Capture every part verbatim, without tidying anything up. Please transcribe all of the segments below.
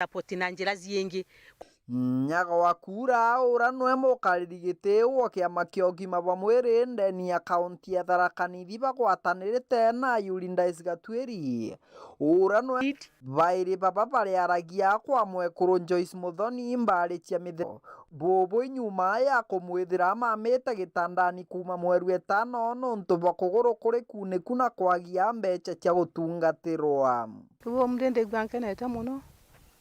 support na njira ciingi. Nyaga wa Kura, ura nwe mukariri giti wa kiama kia ugima bwa mwiri ndeni ya kaunti ya Tharaka Nithi bagwatanirite na Ayuri Ndais Gatwiri, ura nwe bairi baba bariaragia kwa mwekuru Joyce Muthoni mbari cia mithe bubu nyuma ya kumwithira amamite gitandani kuuma mweru etano nontu bwa kuguru kuri kuniku na kwagia mbeca cia gutungatirwa. Riu umthi ndegua nkenete mono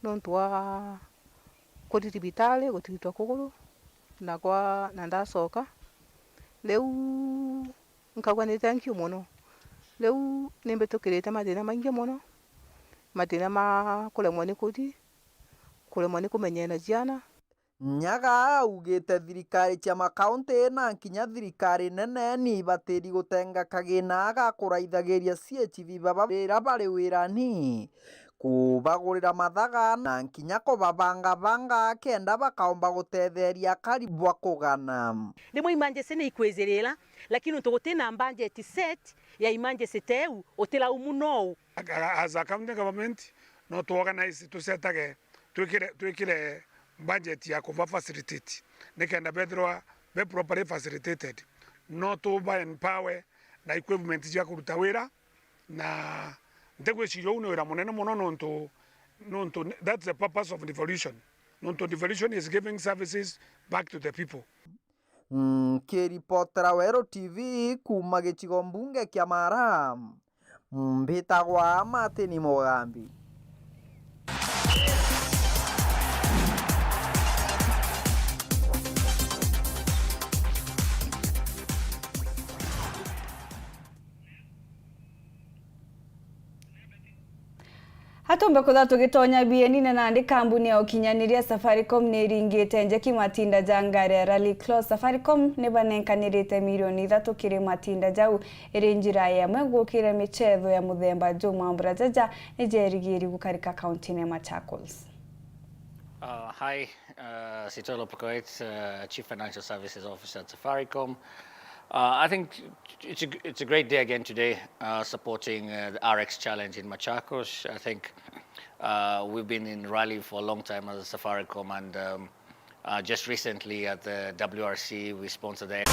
nontu wa kuthi thibitari gutigitwa kuguru na kwa na ndacoka. Riu nkauga ni thank you mono. Riu nimbitukirite mathina maingi mono, mathina ma kuremwa ni kuthi, kuremwa ni kumenyera ciana. Nyaga augite thirikari cia makaunti na nkinya thirikari nene ni ibatiri gutenga kagina ga kuraithagiria C H V baba rira bari wirani, kubagurira mathaga na nkinya kubabangabanga kenda bakaomba gutetheria akari bwa kugana. Rimwe emergency ni ikwizirira, lakini untu gutina budget set ya emergency teu, utiraumu nou. As a county government, no tu organize, tucetage, twikire, twikire budget ya kuba facilitate, nikenda bethirwa be properly facilitated. No tuba empower na equipment cia kuruta wira, na ntigwiciria uu ni wira munene mono nontu, nontu ni, that's the purpose of devolution. Nontu devolution is giving services back to the people. Nkiripotera Weru T V kuuma gicigo mbunge kia Mara, mbitagwa Martin Mugambi. Atumbe kutha tugitonya bienine nandi, kambuni ya ukinyaniria Safaricom ni iringite njeki matinda ja ngari ya Rally Cross. Safaricom ni banenkanirite milioni ithatu kiri matinda jau, iri njira yemwe gukira michetho ya muthemba juu. Mambura jaja ni jerigiri gukarika kauntine ya Machakos. Uh, hi, uh, Sitolo Pukoit, uh, Chief Financial Services Officer at Safaricom. Uh, I think it's a, it's a great day again today, uh, supporting uh, the R X Challenge in Machakos. I think uh, we've been in Rally for a long time as a Safaricom, and um, uh, just recently at the W R C, we sponsored the